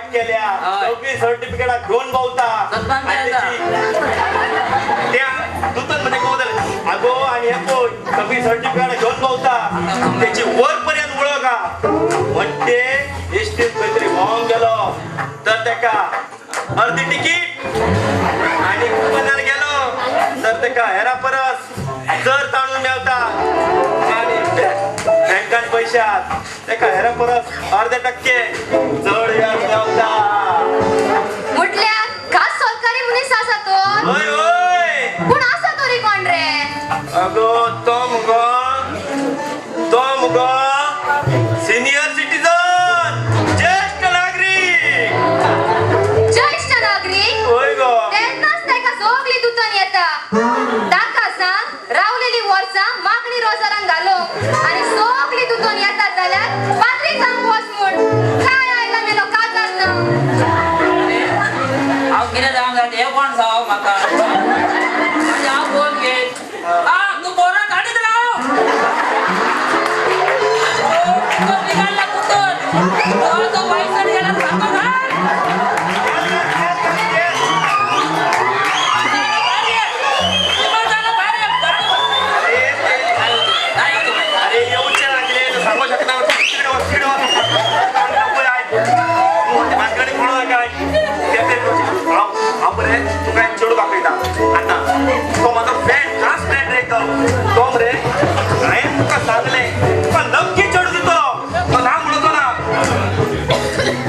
वायट केल्या. सगळी सर्टिफिकेटा घेवन भोंवता. त्या दुतन म्हणजे कोण जालें आगो आनी हें पळय सगळी सर्टिफिकेटां घेवन भोंवता तेची वर पर्यंत वळख आहा. म्हणटे एसटीन खंय तरी भोंवंक गेलो तर तेका अर्दी तिकीट आनी कुपनार गेलो तर तेका हेरा परस जर ताणून मेवता आनी बँकान पयशे आहात तेका हेरा परस अर्दे टक्के चड व्याज मेवता. म्हटल्यार खास सरकारी मनीस आसा तो. हय हय. पूण आसा तरी कोण रे? अगो तो मुगो तो मुगो सिनियर सिटीजन ज्येष्ठ नागरीक. ज्येष्ठ नागरीक? हय गो. तेन्नाच ताका सगळी दुतन येता. ताका सांग रावलेली वर्सां मागणी रोजारांक घालूंक आनी सगळी दुतन येता जाल्यार पाद्री सांग वच म्हूण. काय आयला मेलो काजार ना. हांव कितें जावंक जाय हें कोण सांग म्हाका. हांव फोन घेत तूं बोरा काडीत राव. निकाडला कुत्तन तो वाईट गेला सारको घाल. अरे येवचे लागले तर सांगू शकना. तिकडे वच भानगडी कोण काय हांव बरें तुका एक चेडूं दाखयता आतां. तो म्हाजो फ्रेंड खास फ्रेंड रे तो तो मरे हांवें तुका सांगलें तुका नक्की चेडूं दितलो. तो ना म्हणतो ना.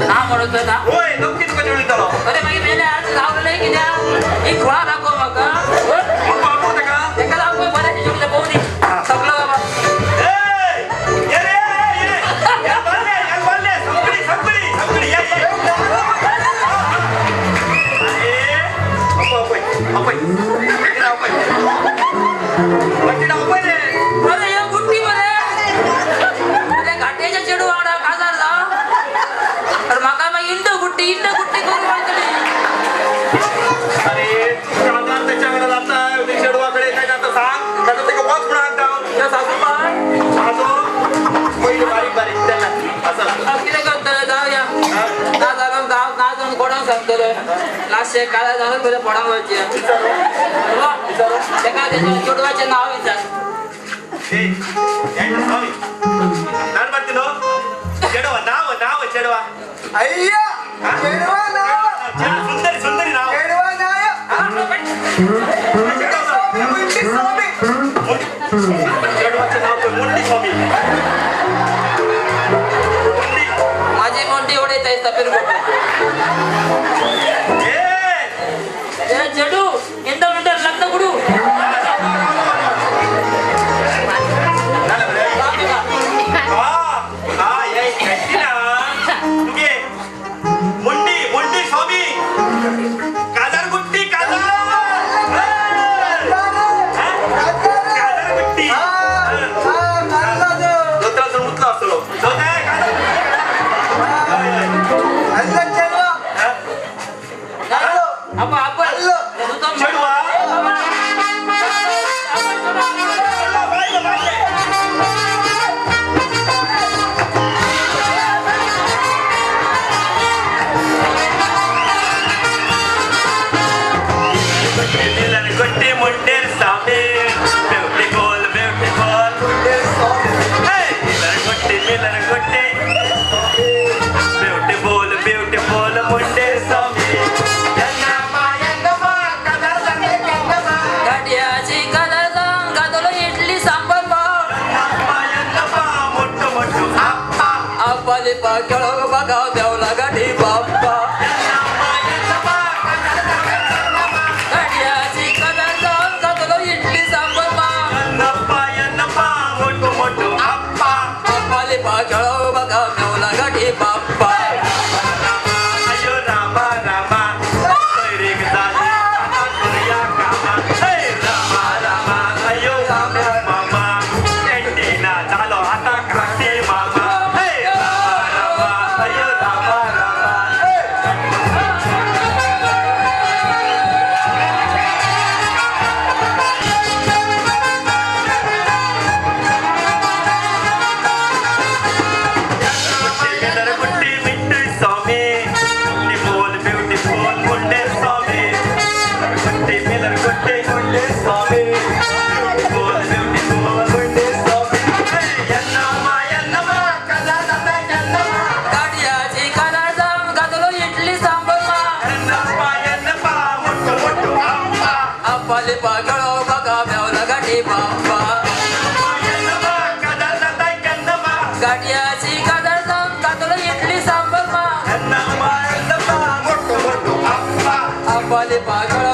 ना म्हणतो ना. होय नक्की तुका चेडूं दितलो. अरे मागीर मेले आज लावलें कित्याक ही खुळा दाखव म्हाका. कोण बापू ताका तेका दाखव बरें चेडूं पळोवं दी सगलो बाबा. ये रे ये या बाल्ले या बाल्ले सगळी सगळी सगळी या या. अरे अपय अपय अपय अपय अपय रे. अरे हे गुट्टी मरे अरे घाट्याच्या चेडू वांगडा काजार जा. अरे म्हाका मागीर इंड गुट्टी इंड गुट्टी करून मेळटली. अरे काजार त्याच्या वांगडा जाता चेडवाकडे काय जाता सांग. ताका तेका वच म्हणून हाडटा. त्या सासू पाय सासू पयलीं बारीक बारीक तेन्ना असं कितें करतले जावया ना जालो गांव ना जावन कोणाक सांगतले लास्ट काजार जावन पयलें पोडांक वचचें. तेका तेच्या चेडवाचें नांव विचार. ನಾನು ಬರ್ತೀನೋ ಚೆಡವ ನಾವು ನಾವು ಚೆಡವ. ಅಯ್ಯ ಚೆಡವ ನಾವ. ಸುಂದರಿ ಸುಂದರಿ ನಾವು. ಚೆಡವ ನಾಯ. ಮುಂಡಿ ಸ್ವಾಮಿ ಚೆಡವಾचे नाव मुंडी स्वामी. मुंडी. माझी मुंडी उडयता दिसता पिरगुट. ए चेडू इंद मिनटार लग्न कुडू. तुगे मुंडी मुंडी स्वामी काजार गुट्टी काजार काजार गुट्टी. दोतराचो मुतलो आसतलो. चेडवा. गुट्टी मुंडेर स्वामी ब्युटिफुल ब्युटिफुल. गुट्टी मिलर गुट्टी ब्युटिफुल ब्युटिफुल मुंडेर स्वामी. गाडयाची काजार गादलो इडली सांबर भाव. मोठो मोठो आप्पा. आप्पा लिपा केळो बघा देवला गाडी बाप्पा. गाडयाची काजार गादलो इडली सांबर भाव. यन्नप्पा यन्नप्पा मोठो मोठो आप्पा. आप्पा लिपा केळो बघा देवला गाडी बाप्पा. अयो रामा रामा सोयरीक जाली आता करुया कामा. हे रामा रामा अयो रामा मामा एंटीना जालो आता काकी मामा. हे रामा रामा अयो पाकळो म्हाका मेवला गाठी बाप्पा. कन्नमा काजार जाताय कन्नमा. गाठयाची काजार जावन कातलो इडली सांबर मा. कन्नमा कन्नमा मोठो मोठो आप्पा. आपाले पाकळो.